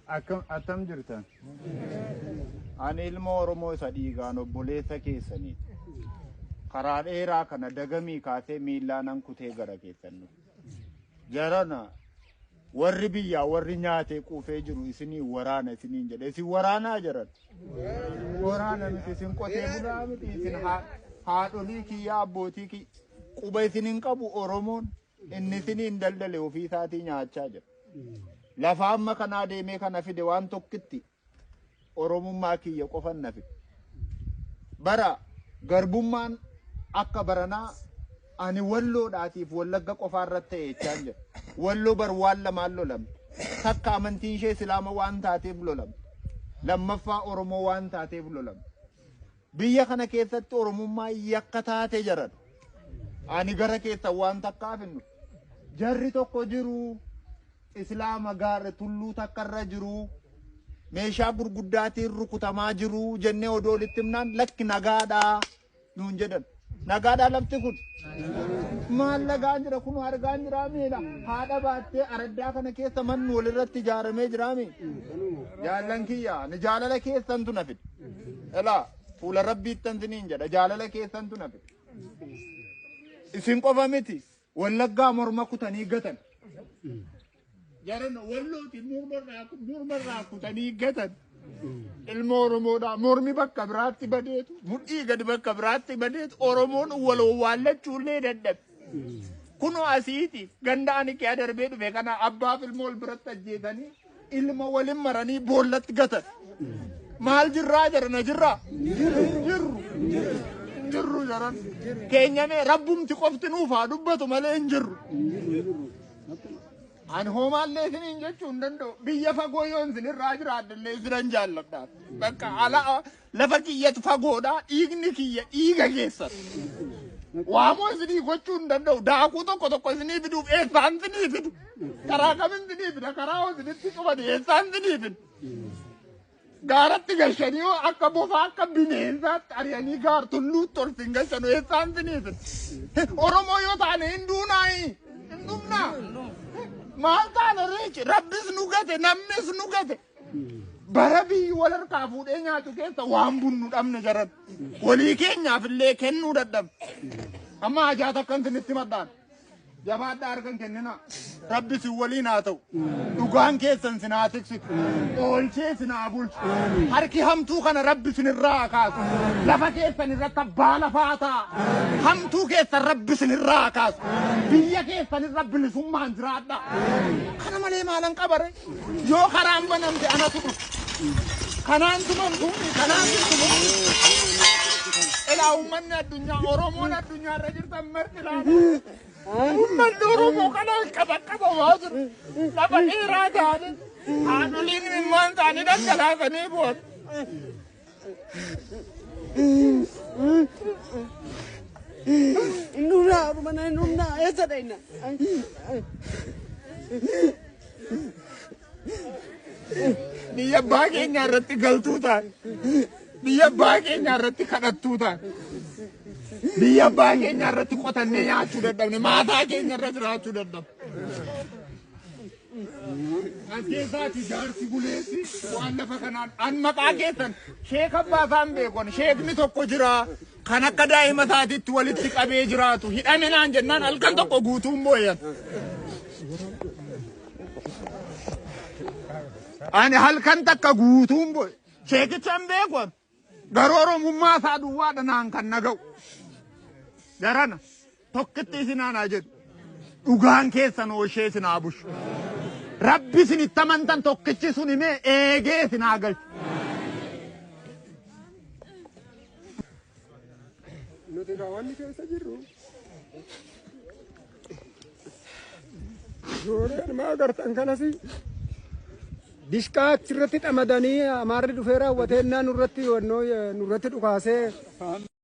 Akkam attam jirtan? Ani ilma Oromoo isa dhiigaan obboleessa keessaniiti. Karaa dheeraa kana dagamii kaasee miillaanan kutee gara keessan dhufe. Jarana warri biyyaa warri nyaatee quufee jiru isinii waraana isiniin jedhe. Isin waraanaa jaran? Waraana miti isin qotee bulaa miti isin haadholii kiyyaa abbootii kiyya quba isin hin qabu Oromoon. Inni isiniin daldale ofii isaatii nyaachaa jira. Lafa amma kanaa deemee kana fide waan tokkitti Oromummaa kiyya qofan na fide. Bara garbummaan akka baranaa ani walloodhaatiif wallagga qofaa irratti ta'e jechaan jira. Walloo bar waan lamaan lolamte. Takka amantiin ishee Islaama waan taateef lolamte. Lammaffaa Oromoo waan taateef lolamte. Biyya kana keessatti Oromummaan yakka taate jaran. Ani gara keessan waan takkaaf hin dhufu. Jarri tokko jiru Islaama gaara tulluu takka irra jiru meeshaa gurguddaatiin rukutamaa jiru jennee odoo walitti himnaan lakki nagaadhaa nuun jedhan. Nagaadhaa lafti kun. Maal nagaan jira kun argaan jiraa miila. Haadha baattee araddaa kana keessa manni walirratti ijaaramee jiraa mi? Jaallan kiyya ni jaalala keessantu na fide. Elaa fuula rabbiittan siniin jedha jaalala keessantu na fide. Isin qofa miti wallaggaa morma kutanii gatan. Jaran wallooti mormarraa kutanii gatan. Ilma Oromoodhaa mormi bakka biraatti badeetu mudhii gadi bakka biraatti badeetu Oromoon wal owwaallachuullee dadhabe. Kunoo asiiti ganda ani kee darbee dhufe kana abbaaf ilma wal biratti ajjeesanii ilma walin maranii boollatti gatan. Maal jirraa jarana jirraa? Hin jirru. Hin jirru jaran. Keenyamee rabbumti qofti nuuf haa dubbatu malee hin jirru. Ani hoomaallee isiniin jechuu hin danda'u. Biyya fagoo yoon isinirraa jiraadhellee isinan jaalladha. Bakka ala lafa kiyyatu fagoodha. Dhiigni kiyya dhiiga keessan. Waamoo isinii gochuu hin danda'u. Daakuu tokko tokko isinii fiduuf eessaan isinii fidu? Karaa kamin isinii fida? Karaa hoo isinitti cufani eessaan isinii fidu? Gaaratti gashanii hoo akka bofaa akka bineensaatti ari'anii gaar tulluutti ol sin gashanu eessaan isinii fidu? Oromoo yoo taane hin duunaayi? Hin dhumnaa? Maal taane reechi? Rabbis nu gate, namnis nu gate. Bara biyyi wal harkaa fuudhee nyaatu keessa waan bunnu dhabne jaran. Walii keenyaaf illee kennuu dadhabne. Amma hajaa takkan isinitti madhaan. Jabaadhaa harka hin kenninaa. Rabbi isin waliin haa ta'u. Dhugaan keessan isin haa tiksitu. Oolchee isin haa bulchu. Harki hamtuu kana Rabbi isin irraa haa kaasu. Lafa keessan irratti abbaa lafaa ta'a. Hamtuu keessan Rabbi isin irraa haa kaasu. Biyya keessan irra bilisummaan jiraadhaa. Kana malee maalan qabare? Yoo karaan banamte anatu dhufa. Kanaan tumamtuuni, kanaan tumamtuuni. Ilaa uummanni addunyaa, Oromoon addunyaa irra jirtan marti ilaala. Uummanni Oromoo kanaan qabaqqabamaa jiru. Lafa dheeraa ta'anii haadholiin imimmaan isaanii dhangalaasanii bu'an. Hin dhumna, mana hin dhumna, eessa dhayna? Biyya abbaa keenyaa irratti galtuu taane. Biyya abbaa keenyaa irratti kadhattuu taane. Biyya abbaa keenyaa irratti qotannee nyaachuu dadhabne. Maataa keenya irra jiraachuu dadhabne. As keessaati jaarsi buleessi waan lafa kanaan an maqaa keessan sheeka abbaa isaan beekon sheekni tokko jira kan akka daa'ima isaatiitti walitti qabee jiraatu hidhame naan jennaan halkan tokko guutuun booyan. Ani halkan takka guutuun booye sheekicha hin beeku an. Garuu Oromummaa isaa duwwaadha naan kan na ga'u. Jarana tokkitti isin aanaa jedhu. Dhugaan keessan ooshee isin haa bushu. Rabbi isin itti amantan tokkichi sun himee eegee isin haa galchu. Nuti egaa wanni keessa jirru ijoollee ilmaa agartan kanas dishqaa achirratti xamadanii amaarri dhufee raawwatee nurratti dhukaasee.